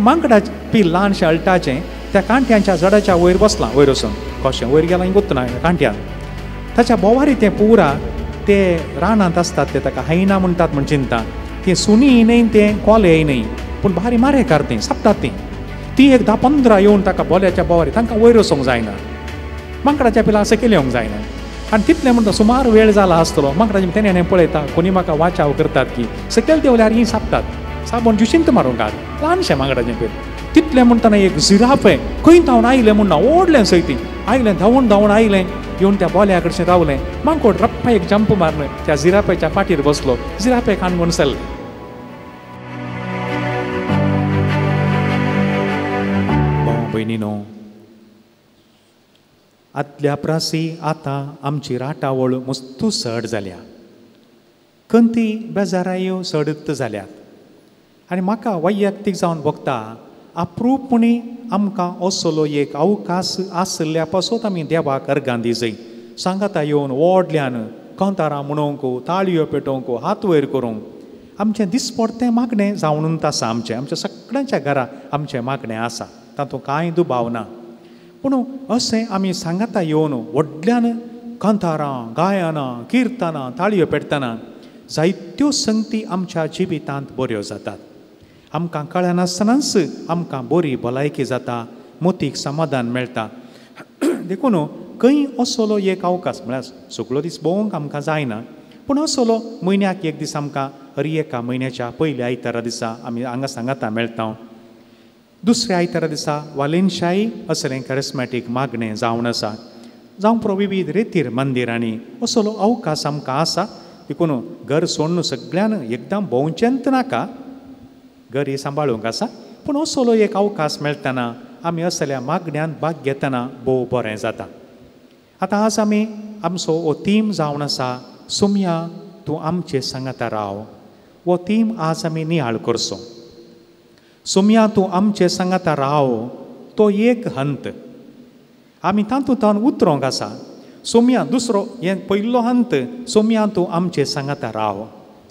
मांकडाचें पील ल्हानशें अळटाचें त्या कांट्यांच्या झाडाच्या वयर बसलां, वयर वचून कशें वयर गेलां गोत्तना कांट्यान ताच्या बोवारी तें पुरा ते रानांत आसतात ते ताका हायना म्हणटात म्हण चिंता, तें सुनी न्हय तें कोलेय न्हय पूण भारी मारेकार तें सापतात तीं, ती एक 10-15 येवन ताका बोल्याच्या बोवारी तांकां वयर वचोंक जायना, मांकडाच्या पिलां सकयल येवंक जायना. आनी तितलें म्हणटा सुमार वेळ जाला आसतलो मांकडाचें तेणें पळयता कोणी म्हाका वाचाव करतात की सकयल देंवल्यार हीं सापतात साबण जुशींत मारूंक घाल ल्हानशें मांकडाचें पील. तितलें म्हणटना एक जिराफे खंय धांवन आयलें म्हूण ना ओडलें सयती आयलें धांवून धांवून आयलें येवन त्या बोल्या कडचें रावलें, मांकोड रप्पा एक जंप मारून त्या जिराफेच्या फाटीर बसलो, जिराफे काणगून सरलें. भाव भयणीनो, आदल्या प्रासी आतां आमची राटावळ मस्तू चड जाल्या, खंती बेजारायो चडत जाल्यात आनी म्हाका वैयक्तीक जावन भोगता अप्रूपणी आमकां असलो एक अवकाश आशिल्ल्या पासत आमी देवाक अर्गां दिजय, सांगाता येवन व्हडल्यान कांतारां म्हणूंक ताळयो पेटोवंक हात वयर करूंक आमचें दिसपडतें मागणें जावनूच आसा, आमचें आमच्या सगळ्यांच्या घरा आमचें मागणें आसा तातूंत कांय दुबाव ना. पूण अशें आमी सांगाता येवन व्हडल्यान कांतारां गायनां किर्तनां ताळयो पेटतना जायत्यो संगती आमच्या जिवितांत बऱ्यो जातात, आमकां कळनासतनाच आमकां बरी भलायकी जाता, मोतीक समाधान मेळटा. देखून खंय असलो एक अवकाश म्हळ्यार सगळो दीस भोंवंक आमकां जायना पूण असलो म्हयन्याक एक दीस आमकां हर एका म्हयन्याच्या पयल्या आयतारा दिसा आमी हांगा सांगाता मेळटा, दुसऱ्या आयतारा दिसा वालेनशाही असलें कॅरिस्मॅटीक मागणें जावन आसा, जावं पुरो विविध रेतीर मंदिरांनी असलो अवकाश आमकां आसा. देखून घर सोडून सगळ्यान एकदम भोंवचेंच नाका, घर ही सांबाळूंक आसा पूण असलो एक अवकाश मेळटना आमी असल्या मागण्यान भाग घेतना भोव बरें जाता. आतां आज आमी आमचो हो थीम जावन आसा सोमया तूं आमचे सांगाता राव, हो थीम आज आमी नियाळ करचो. सोमया तूं आमचे सांगाता राव तो एक हंत आमी तातूंत उतरोंक आसा. सोमया दुसरो हें पयलो हंत सोमया तूं आमचे सांगाता राव,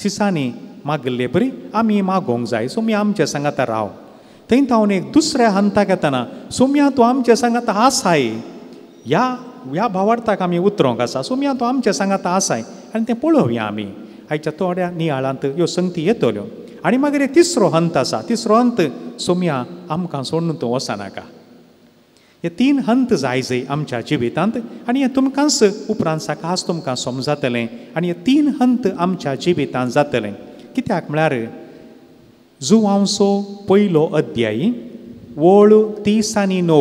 सिसांनी मागिल्ले परी आमी मागोवंक जाय सोमया आमचे सांगाता राव. थंय तावन एक दुसऱ्या हंताक येतना सोमया तूं आमचे सांगाता आसाय, ह्या ह्या भावार्थाक आमी उतरोंक आसा सोमया तूं आमचे सांगाता आसाय आनी तें पळोवया आमी आयच्या थोड्या नियाळांत ह्यो संगती येतल्यो. आनी मागीर एक तिसरो हंत आसा, तिसरो हंत सोमया आमकां सोडून तूं वचनाका. हे तीन हंत जाय जाय आमच्या जिवितांत आनी हें तुमकांच उपरांत साकास तुमकां समजातलें आनी हे तीन हंत आमच्या जिवितांत जातलें. कित्याक म्हळ्यार जुवांचो पयलो अध्यायी वळ 39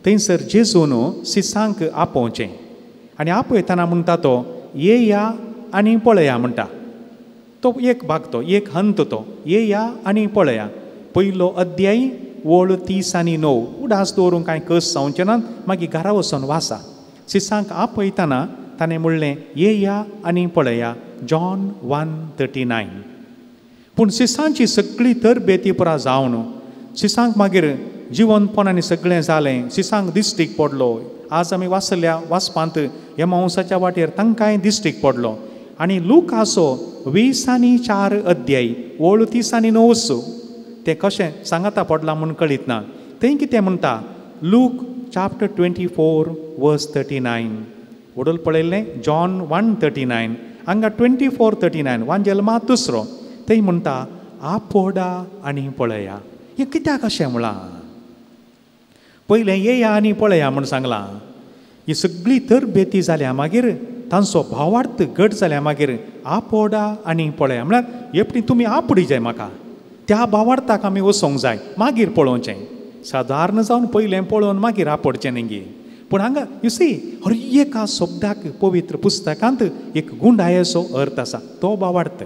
थंयसर जेजून सिसांक आपोवचें आनी आपयतना म्हणटा तो येया आनी पळया म्हणटा, तो एक भाग तो एक हंत तो येया आनी पळया. पयलो अध्यायी वळ 39 उडास दवरूंक कांय कस जावचें ना, मागीर घरा वचून वासा. सिसांक आपयतना ताणें म्हणलें येया आनी पळया, जॉन 1:39. पूण सिसांची सगळी तरबेती पुरा जावन सिसांक मागीर जिवनपण आनी सगळें जालें, सिसांक दिश्टीक पडलो. आज आमी वाचल्या वाचपांत ह्या मांसाच्या वाटेर तांकांय दिश्टीक पडलो. आनी लुकासो 24 अध्याय वळ 39 तें कशें सांगाता पडलां म्हूण कळीत ना. थंय कितें म्हणटा लूक चॅप्टर 24 वर्स 39 वडोल पळयल्लें जॉन 1:39 हांगा 24:39 वांजेल मात दुसरो थंय म्हणटा आपोडा आनी पळया. हें कित्याक अशें म्हळां? पयलें येया आनी पळया म्हूण सांगलां. ही सगळी तरबेती जाल्या मागीर तांचो भावार्थ घट जाल्या मागीर आपोडा आनी पळया म्हळ्यार एकटी तुमी आपडी जाय म्हाका, त्या भावार्थाक आमी वचोंक जाय मागीर पळोवचें. सादारण जावन पयलें पळोवन मागीर आपोडचें न्ही. पूण हांगा you see हर एका शब्दाक पवित्र पुस्तकांत एक गुंडायेचो अर्थ आसा, तो भावार्थ.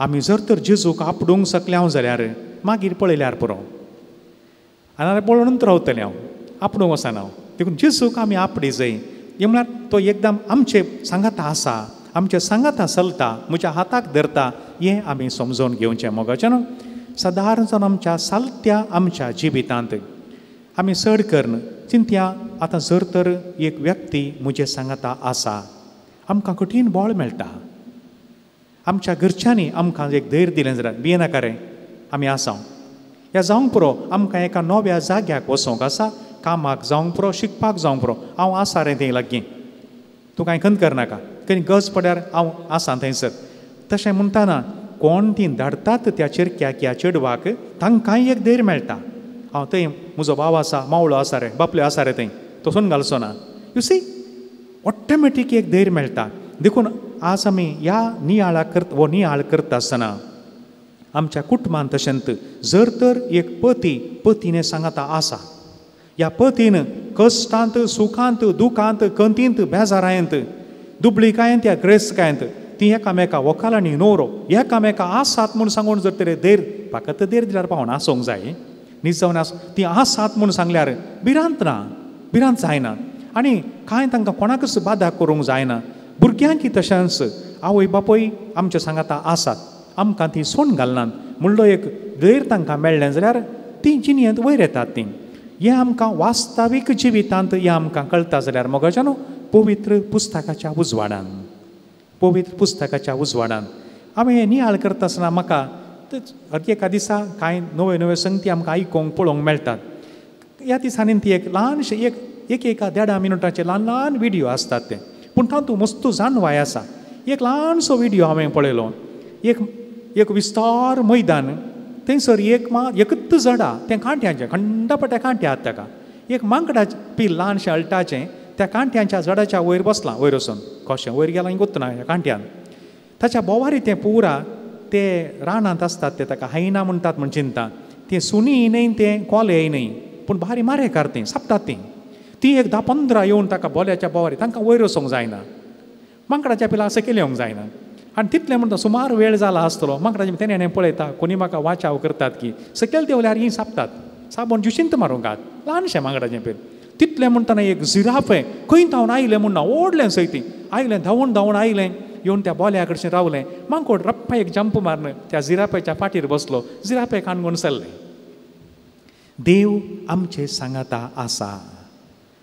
आमी जर तर जेजूक आपडूंक शकले हांव जाल्यार मागीर पळयल्यार पुरो, आनी पळोवनूच रावतलें हांव, आपडूंक वचना हांव. देखून जेजूक आमी आपडी जाय. हें म्हळ्यार तो एकदम आमचे सांगाता आसा, आमचे सांगाता चलता, म्हज्या हाताक धरता, हें आमी समजून घेवचें मोगाचें न्हू. सादारण जावन आमच्या सालत्या आमच्या जिवितांत आमी चड करून चिंतया आतां जर तर एक व्यक्ती म्हजे सांगाता आसा, आमकां कठीण बळ मेळटा. आमच्या घरच्यांनी आमकां एक धैर्य दिलें जाल्यार भियेनाका रे, आमी आसा. ह्या जावंक पुरो, आमकां एका नव्या जाग्याक वचोंक आसा, कामाक जावंक पुरो, शिकपाक जावंक पुरो, हांव आसा रे थंय लागीं, तूं कांय खंत करनाका, खंय गरज पडल्यार हांव आसा थंयसर. तशें म्हणटना कोण ती धाडटात त्या चेरक्याक ह्या चेडवाक तांकांय एक धैर्य मेळटा, हांव थंय म्हजो भाव आसा, मावळो आसा रे, बापल्यो आसा रे थंय, तो सोन घालचो ना. You see automatic एक धैर्य मेळटा. देखून आज आमी ह्या नियाळाक करता, हो नियाळ करता आसतना आमच्या कुटुंबान तशेंच जर तर एक पती पतीने सांगाता आसा, ह्या पतीन कश्टांत सुखांत दुखांत कंतींत बेजारायंत दुबळीकायंत ह्या ग्रेस्तकायंत ती एकामेका व्हंकल आनी न्हवरो एकामेका आसात म्हूण सांगून जर तरी धैर्य फकत धैर्य दिल्यार पावना, आसूंक जाय न्हीज जावन आस ती आसात म्हूण सांगल्यार भिरांत ना, भिरांत जायना आनी कांय तांकां कोणाकच बादा करूंक जायना. भुरग्यांकी तशेंच आवय बापूय आमच्या सांगाता आसात, आमकां ती सोण घालनात म्हणलो एक धैर्य तांकां मेळ्ळें जाल्यार ती जिणेंत वयर येतात. ती हें आमकां वास्तवीक जिवितांत हें आमकां कळटा जाल्यार मोगाच्यानो पवित्र पुस्तकाच्या उजवाडान, पवित्र पुस्तकाच्या उजवाडान हांवें हें नियाळ करता आसतना म्हाका एका दिसा कांय नव्यो नव्यो संगती आमकां आयकूंक पळोवंक मेळटात. ह्या दिसांनी ती एक ल्हानशें एक एक एका देडा मिनटाचे ल्हान ल्हान विडियो आसतात ते, पूण तातूंत मस्त जाणवाय आसा. एक ल्हानसो विडियो हांवें पळयलो, एक एक विस्तार मैदान, थंयसर एक एकूच झाडा तें कांट्यांचें, खंडपट्या कांट्या आहात ताका, एक मांकडाचें पील ल्हानशें अळटाचें त्या कांट्यांच्या झाडाच्या वयर बसलां, वयर वचून कशें वयर गेलां गोत्तना ह्या कांट्यान ताच्या बोवारी तें पुरा ते रानांत आसतात ते ताका हायना म्हणटात म्हण चिंता, तें सुणीय न्हय तें कोलेय न्हय, पूण भारी मारेकार तीं सापटात तीं, ती एक 10-15 येवन ताका बोल्याच्या बोवारी तांकां वयर वचोंक जायना, मांकडाच्या पिलाक सकयल येवंक जायना. आनी तितलें म्हणटा सुमार वेळ जाला आसतलो, मांकडाचें तेणें हेणें पळयता कोणी म्हाका वाचाव करतात की सकयल देंवल्यार हीं सापतात, साबण जुशींत मारूंक आत ल्हानशें मांकडाचें पील. तितलें म्हणटना एक जिराफे खंय धांवन आयलें म्हूण ना, ओडलें सयती आयलें, धांवून धांवून आयलें, येवन त्या बोल्या कडशीं रावलें, मांकोड रप्पा एक जंप मारून त्या जिरापेच्या फाटीर बसलो, जिरापे काणगून सरलें. देव आमचे सांगाता आसा,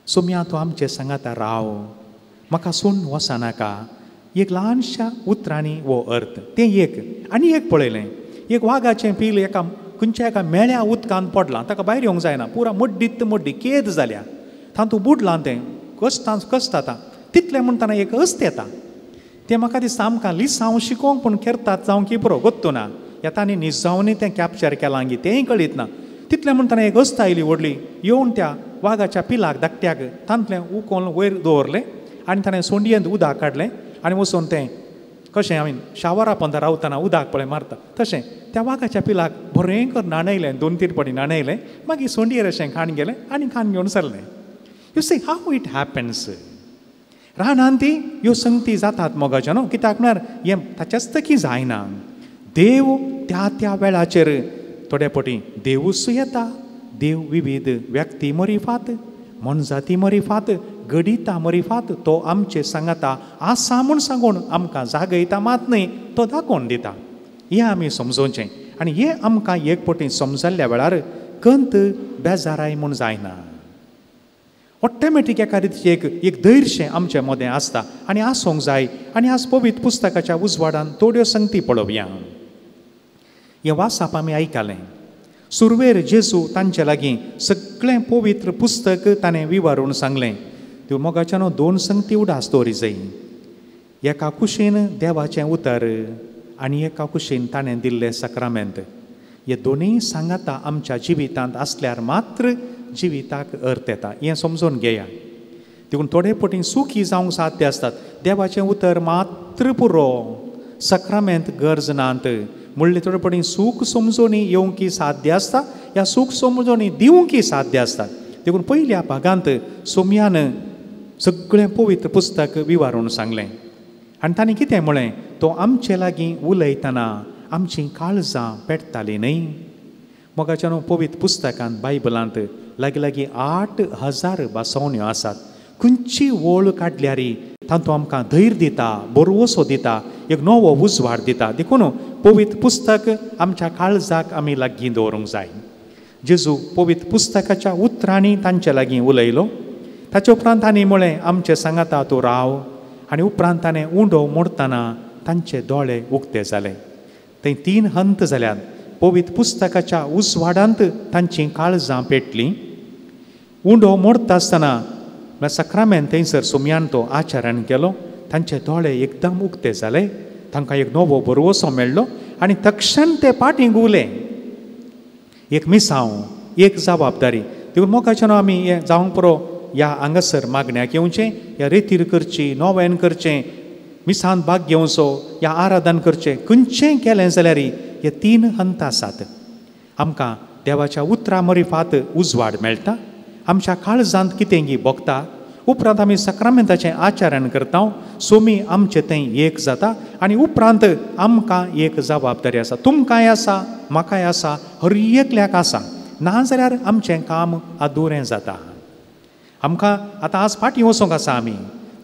सोम्या तूं आमचे सांगाता राव, म्हाका सोडून वचनाका. एक ल्हानशा उतरांनी हो अर्थ तें एक. आनी एक पळयलें, एक वागाचें पील एका खंयच्या एका मेळ्या उदकांत पडलां, ताका भायर येवंक जायना, पुरा मड्डीत मड्डी केद जाल्या, तातूंत बुडलां तें, कश्टां कश्ट जाता. तितलें म्हणटना एक अस्त येता, तें म्हाका दिसता आमकां लिसांव शिकोवंक पूण करतात जावं की पुरो गोत्तू ना, येता आनी निजावनी तें कॅप्चर केलां गी तेंय कळीत ना. तितलें म्हणटना एक अस्त आयली व्हडली, येवन त्या वागाच्या पिलाक धाकट्याक तांतलें उकोवन वयर दवरलें आनी ताणें सोंडयेंत उदक काडलें आनी वचून तें कशें आमी शावरा पोंदा रावतना उदक पळय मारता तशें त्या वागाच्या पिलाक बरें करून न्हाणयलें, 2-3 फावटी न्हाणयलें, मागीर सोंडयेर अशें खाण गेलें आनी खाण घेवन सरलें. You see how it happens. रानांत ती ह्यो संगती जातात मोगाच्यो न्हू, कित्याक म्हळ्यार हें ताच्याच तकी जायना. देव त्या त्या वेळाचेर थोडे फावटी देवूच येता, देव विविध व्यक्ती मरिफात, मनजाती मरिफात, घडिता मरिफात तो आमचे सांगाता आसा म्हूण सांगून आमकां जागयता मात न्हय, तो दाखोवन दिता. हें आमी समजोवचें आनी हें आमकां एक फावटी समजल्ल्या वेळार कंत बेजाराय म्हूण जायना, ऑटोमॅटीक एका रितीचें एक एक धैर्यशें आमचे मदें आसता आनी आसूंक जाय. आनी आज पवित्र पुस्तकाच्या उजवाडान थोड्यो संगती पळोवया. हें वाचप आमी आयकलें, सुरवेर जेजू तांचे लागीं सगळें पवित्र पुस्तक ताणें विवरून सांगलें. त्यो मोगाच्यानो 2 संगती उडास दवरी जाय, एका कुशीन देवाचें उतर आनी एका कुशीन ताणें दिल्लें साक्रामेंत. हे दोनूय सांगाता आमच्या जिवितांत आसल्यार मात्र जिविताक अर्थ येता, हें समजून घेया. देखून थोडे फावटी सुखी जावंक साध्य आसतात, देवाचें उतर मात्र पुरो, साक्रामेंत गरज नात म्हणलें थोडे फावटी सूख समजोणी येवंकी साध्य आसता, ह्या सूख समजोणी दिवंकी साध्य आसता. देखून पयल्या भागांत सोम्यान सगळें पवित्र पुस्तक विवारून सांगलें आनी ताणें कितें म्हळें, तो आमचे लागीं उलयतना आमचीं काळजां पेटतालीं न्हय. मोगाच्या न्हू पवित्र पुस्तकांत बायबलांत लागीं लागीं 8000 भासवण्यो आसात. खंयची वळ काडल्यार तातूंत आमकां धैर्य दिता, बरवसो दिता, एक नवो उजवाड दिता. देखून पवित्र पुस्तक आमच्या काळजाक आमी लागीं दवरूंक जाय. जेजू पवित्र पुस्तकाच्या उतरांनी तांचे लागीं उलयलो. ताचे उपरांत तांणी म्हळें आमचे सांगाता तूं राव, आनी उपरांत ताणें उंडो मोडटना तांचे दोळे उक्ते जाले. थंय 3 हंत जाल्यात. पवित्र पुस्तकाच्या उजवाडांत तांचीं काळजां पेटलीं. उंडो मोडता आसतना म्हळ्यार सक्रामेंत थंयसर सोमयान तो आचरण केलो. तांचे दोळे एकदम उक्ते जाले, तांकां एक नवो भरवसो मेळ्ळो आनी तक्षण ते पाटी घुंवले. एक मिसांव, एक जबाबदारी. देखून मोगाच्यान आमी हें जावंक पुरो ह्या हांगासर मागण्याक येवचें, ह्या रेतीर करची, नोवेन करचें, मिसांत भाग घेवचो, ह्या आराधन करचें, खंयचें केलें जाल्यार हे तीन हंत आसात. आमकां देवाच्या उतरां मरिफात उजवाड मेळटा, आमच्या काळजांत कितें भोगता, उपरांत आमी सक्रामेंताचें आचरण करता, सोमी आमचें थंय एक जाता आनी उपरांत आमकां एक जबाबदारी आसा. तुमकांय आसा, म्हाकाय आसा, हर एकल्याक आसा. नाजाल्यार आमचें काम अधुरें जाता. आमकां आतां आज फाटीं वचोंक आसा आमी,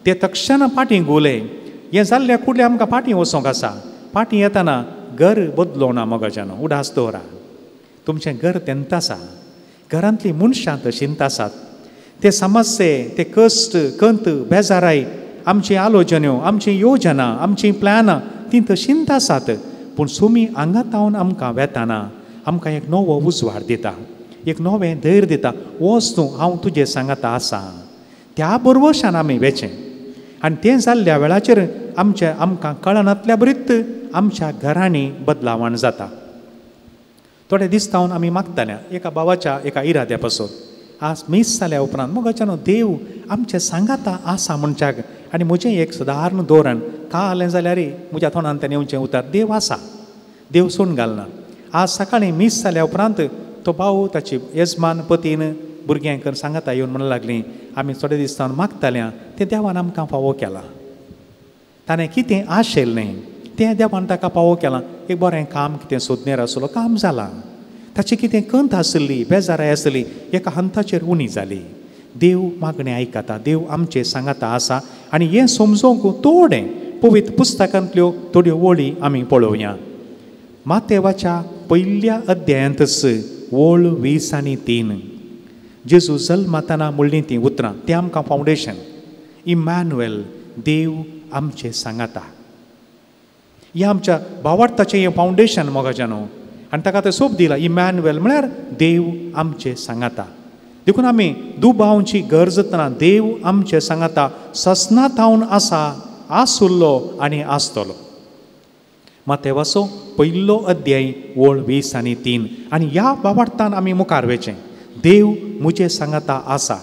ते तक्षण फाटीं घुंवले. हें जाल्ल्या कुडलें आमकां फाटीं वचोंक आसा. फाटीं येतना घर बदलोना मोगाच्यान, उडास दवरा. तुमचें घर तेंत आसा, घरांतलीं मनशां तशींत आसात. ते समस्ये, ते कश्ट, कंत, बेजाराय, आमची आलोचन्यो, आमची योजना, आमची प्लॅनां तीं तशींत आसात. पूण सुमी हांगा तावन आमकां वेताना आमकां एक नवो उजवाड दिता, एक नवें धैर्य दिता. वच तूं, हांव तुजे सांगाता आसा. त्या बरवशान आमी वेचें आनी तें जाल्ल्या वेळाचेर आमचें आमकां कळनातल्या बरीत आमच्या घरांनी बदलावण जाता. थोडे दीस तावन आमी मागताल्या एका भावाच्या एका इराद्या पासून. आज मीस जाल्या उपरांत मोगाच्यान देव आमचें सांगाता आसा म्हणच्याक आनी म्हजें एक सदारण धोरण का आलें जाल्यार म्हज्या तोंडान येवचें उतर, देव आसा, देव सोडून घालना. आज सकाळीं मीस जाल्या उपरांत तो भाव ताची येजमान पतीन भुरग्यांक सांगाता येवन म्हणूंक लागलीं, आमी थोडे दीस तावन मागताल्या तें देवान आमकां फावो केलां. ताणें कितें आशेल्लें तें देवान ताका फावो केलां. एक बरें काम कितें सोदनेर आसलो, काम जालां. ताची कितें कंत आसली, बेजाराय आसली, एका हंताचेर उणी जाली. देव मागणें आयकता, देव आमचें सांगाता आसा. आनी हें समजोवंक थोडें पवित्र पुस्तकांतल्यो थोड्यो वळी आमी पळोवया. मातेवाच्या पयल्या अध्यायांतच वळ 20 आनी 3 जेजू जल्मताना म्हणलीं तीं उतरां, तें आमकां फावंडेशन. इमॅन्युएल, देव आमचें सांगाता. हें आमच्या भावार्थाचें हें फावंडेशन मोगाच्यानो. आनी ताका तें सोप दिला, इमॅन्युएल म्हळ्यार देव आमचें सांगाता. देखून आमी दुबावची गरज ना, देव आमचें सांगाता ससना थावन आसा, आसुल्लो आनी आसतलो. मातेवाचो पयलो अध्याय वळ 20 आनी 3 आनी ह्या भावार्थान आमी मुखार वेचें, देव म्हजें सांगाता आसा.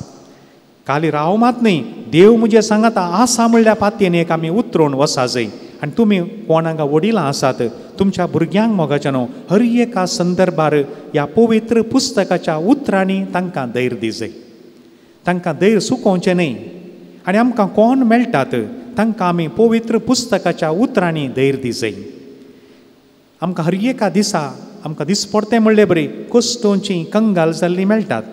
काली राव मात न्ही, देव म्हजें सांगाता आसा म्हणल्या पातयेन एक आमी उतरून वसा जाय. आनी तुमी कोण हांगा वडिलां आसात, तुमच्या भुरग्यांक मोगाच्यानो हर एका संदर्भार ह्या पवित्र पुस्तकाच्या उतरांनी तांकां धैर्य दिजय. तांकां धैर्य सुकोवचें न्ही. आनी आमकां कोण मेळटात तांकां आमी पवित्र पुस्तकाच्या उतरांनी धैर्य दिजय. आमकां हर एका दिसा आमकां दिसपडतें म्हणलें बरी कश्टोंची कंगाल जाल्लीं मेळटात.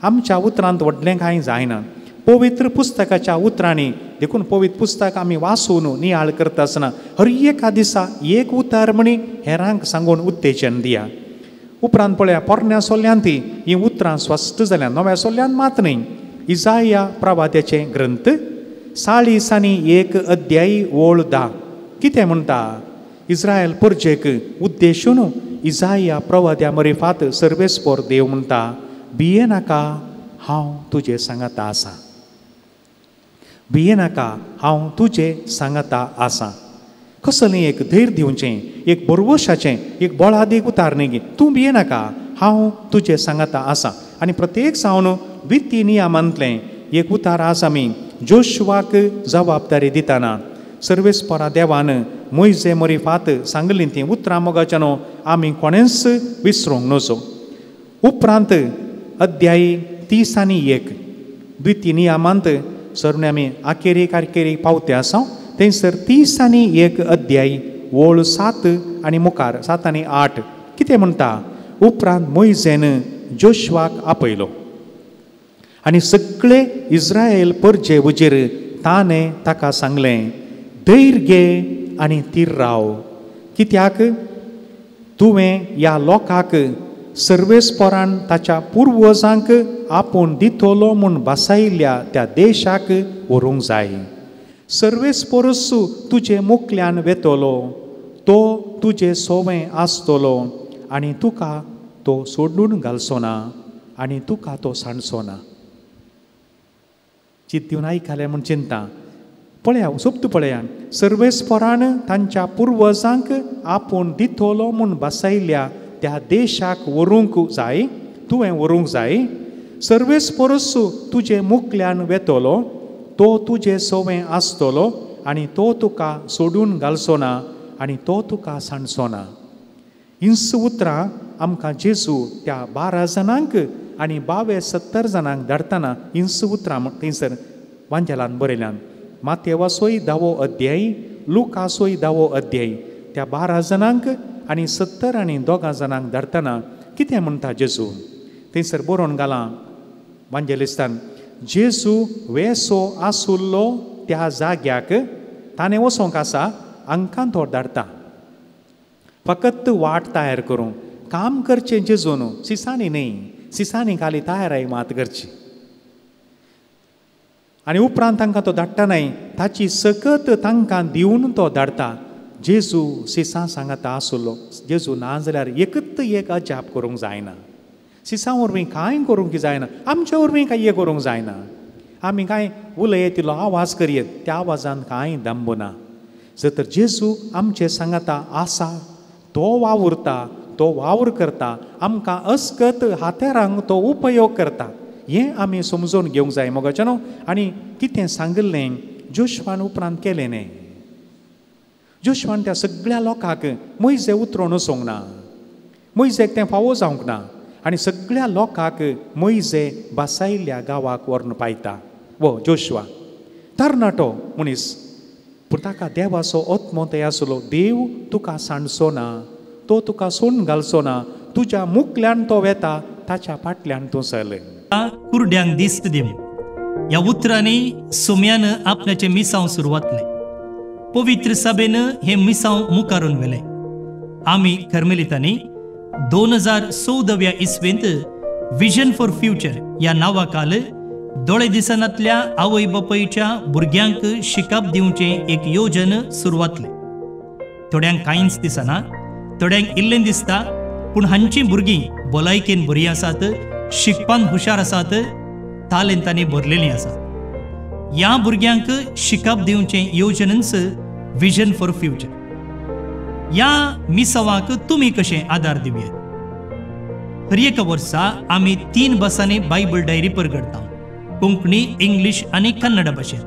आमच्या उतरांत व्हडलें कांय जायना, पवित्र पुस्तकाच्या उतरांनी. देखून पवित्र पुस्तक आमी वाचून नियाळ करता आसतना हर एका दिसा एक उतर म्हणी हेरांक सांगून उत्तेजन दिया. उपरांत पळया पोरण्या सोल्यांत हीं उतरां स्पश्ट जाल्या, नव्या सोल्यांत मात न्ही. इजाया प्रवाद्याचे ग्रंथ 40 आनी 1 अध्यायी वळ 10 कितें म्हणटा? इस्रायल परजेक उद्देशून इजाया प्रवाद्या मरिफात सर्वेस्पोर देव म्हणटा, भिये नाका, हांव तुजे सांगाता आसा. भिये नाका, हांव तुजे सांगाता आसा. कसलें एक धैर्य दिवचें, एक बरवशाचें, एक बळादीक उतार न्ही, तूं भिये नाका, हांव तुजे सांगाता आसा. आनी प्रत्येक सावन वित्ती नियमांतलें एक उतार आसा आमी जोशवाक जबाबदारी दितना सर्वेस्पोरा देवान मोयजे मरिफात सांगलीं तीं उतरां मोगाच्यानो आमी कोणेंच विसरूंक नजो. उपरांत अध्यायी 30 आनी 1 द्वितीय नियमांत सरणे आमी आकेरीक आकेरीक पावते आसा. थंयसर 30 आनी 1 अध्यायी वळ 7 आनी मुखार 7 आनी 8 कितें म्हणटा? उपरांत मोयजेन जोशवाक आपयलो आनी सगळे इस्रायल परजे उजेर ताणें ताका सांगलें, धैर्य घे आनी थीर राव, कित्याक तुवें ह्या लोकांक सर्वेस्पोरान ताच्या पुर्वजांक आपूण दितलो म्हूण बसायिल्ल्या त्या देशाक व्हरूंक जाय. सर्वेस्पोरस तुजे मुखल्यान वेतलो, तो तुजे सोवें आसतलो, आनी तुका तो सोडून घालचो ना आनी तुका तो सांडचो ना. चिंत दिवन आयकलें म्हूण चिंता. पळया सोपत पळया, सर्वेस्परान तांच्या पुर्वजांक आपूण दितलो म्हूण बसयल्या त्या देशाक व्हरूंक जाय, तुवें व्हरूंक जाय. सर्वेस्परस तुजे मुखल्यान वेतलो, तो तुजे सवें आसतलो आनी तो तुका सोडून घालचो ना आनी तो तुका सांडचो ना. हिंस उतरां आमकां जेजू त्या 12 जाणांक आनी 72 जाणांक धाडटना हिंस उतरां थंयसर वांजेलान बरयल्यान. मातेवासोय 10वो अध्याय, लुकासोय 10वो अध्याय, त्या 12 जाणांक आनी 70 आनी 2 जाणांक धाडटना कितें म्हणटा जेजू थंयसर बरोवन घालां वांजेलिस्तान. जेजू वेसो आसुल्लो त्या जाग्याक ताणें वचोंक आसा, हांकां तो धाडटा. फकत वाट तयार करूंक काम करचें जेजून, सिसांनी न्हय, सिसांनी खाली तयाराय मात करची. आनी उपरांत तांकां तो धाडटा न्हय, ताची सकत तांकां दिवन तो धाडटा. जेजू सिसां सांगाता आसुल्लो. जेजू ना जाल्यार एकच एक अजाप करूंक जायना. सिसां वरवीं कांय करूंक जायना, आमच्या वरवीं कांय करूंक जायना. आमी कांय उलयत इल्लो आवाज करयत, त्या आवाजान कांय दंब ना. जर तर जेजू आमचे सांगाता आसा, तो वावुरता, तो वावर करता, आमकां अस्कत हातेरांक तो उपयोग करता, हें आमी समजून घेवंक जाय मोगाचें न्हू. आनी कितें सांगिल्लें जोशवान उपरांत केलें न्हय. जोशवान त्या सगळ्या लोकांक मोयजे उतरोवन वचोंक ना, मोयजेक तें फावो जावंक ना आनी सगळ्या लोकांक मोयजे बसायल्ल्या गांवाक व्हरून पायता. वो जोशवा तरणाटो मनीस, पूण ताका देवाचो आत्मो थंय आसलो. देव तुका सांडचो ना, तो तुका सोडून घालचो ना, तुज्या मुखल्यान तो वेता, ताच्या फाटल्यान तूं चल. कुरड्यांक दिस्त दिव ह्या उतरांनी सोम्यान आपल्याचें मिसांव सुरवातलें. पवित्र सभेन हें मिसांव मुखारून व्हेलें. आमी कर्मेलितांनी 2014व्या इस्वेंत विजन फॉर फ्युचर ह्या नांवाखाल दोळे दिसनातल्या आवय बापायच्या भुरग्यांक शिकप दिवचें एक योजन सुरवातलें. थोड्यांक कांयच दिसना, थोड्यांक इल्लें दिसता, पूण हांचीं भुरगीं भलायकेन बरीं आसात, शिकपान हुशार आसात, तालेंतांनी भरलेलीं आसात. ह्या भुरग्यांक शिकप दिवचें योजनच विजन फॉर फ्युचर. ह्या मिसावाक तुमी कशें आदार दिवयेत? हर एका वर्सा आमी 3 भासांनी बायबल डायरी परगडटा, कोंकणी, इंग्लीश आनी कन्नड भाशेंत.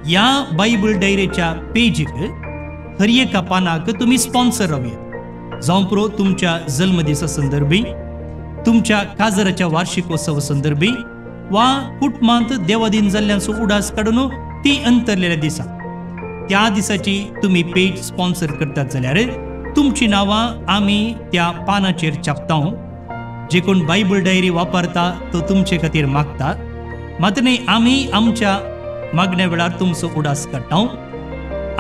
ह्या बायबल डायरीच्या पेजीक हर एका पानाक तुमी स्पॉन्सर रावयेत. जावं पुरो तुमच्या जल्मदिसा संदर्भी, तुमच्या काजराच्या वार्षिकोत्सव संदर्भी वा कुटुंबांत देवादीन जाल्ल्यांचो उडास काडून ती अंतरलेल्या दिसा, त्या दिसाची तुमी पेज स्पॉन्सर करतात जाल्यार तुमची नांवां आमी त्या पानाचेर छापता. जे कोण बायबल डायरी वापरता तो तुमचे खातीर मागता, मात्र न्ही आमी आमच्या मागण्या वेळार तुमचो उडास काडटा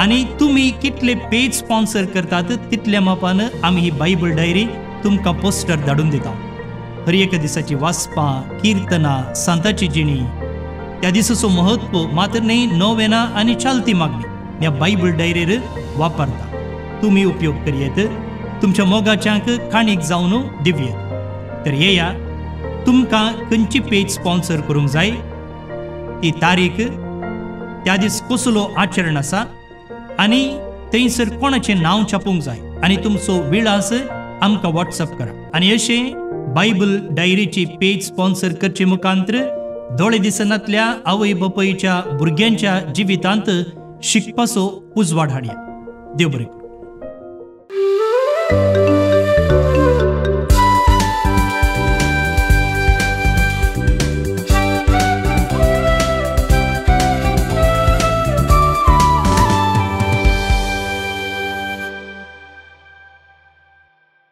आनी तुमी कितले पेज स्पॉन्सर करतात तितल्या मापान आमी ही बायबल डायरी तुमकां पोस्टर धाडून दिता. हर एका दिसाची वाचपां, किर्तनां, सांताची जिणी, त्या दिसाचो महत्व, मात्र न्ही नोवेना आनी चालती मागणी ह्या बायबल डायरीर वापरता. तुमी उपयोग करयेत, तुमच्या मोगाच्यांक काणीक जावन दिवयेत. तर येया, तुमकां खंयची पेज स्पॉन्सर करूंक जाय, ती तारीख, त्या दीस कसलो आचरण आसा आनी थंयसर कोणाचें नांव छापूंक जाय आनी तुमचो विळास आमकां वॉट्सअप करा. आनी अशें बायबल डायरीची पेज स्पॉन्सर करचे मुखांत्र दोळे दिसनातल्या आवय बापायच्या भुरग्यांच्या जिवितांत शिकपाचो उजवाड हाडया. देव बरें करूं.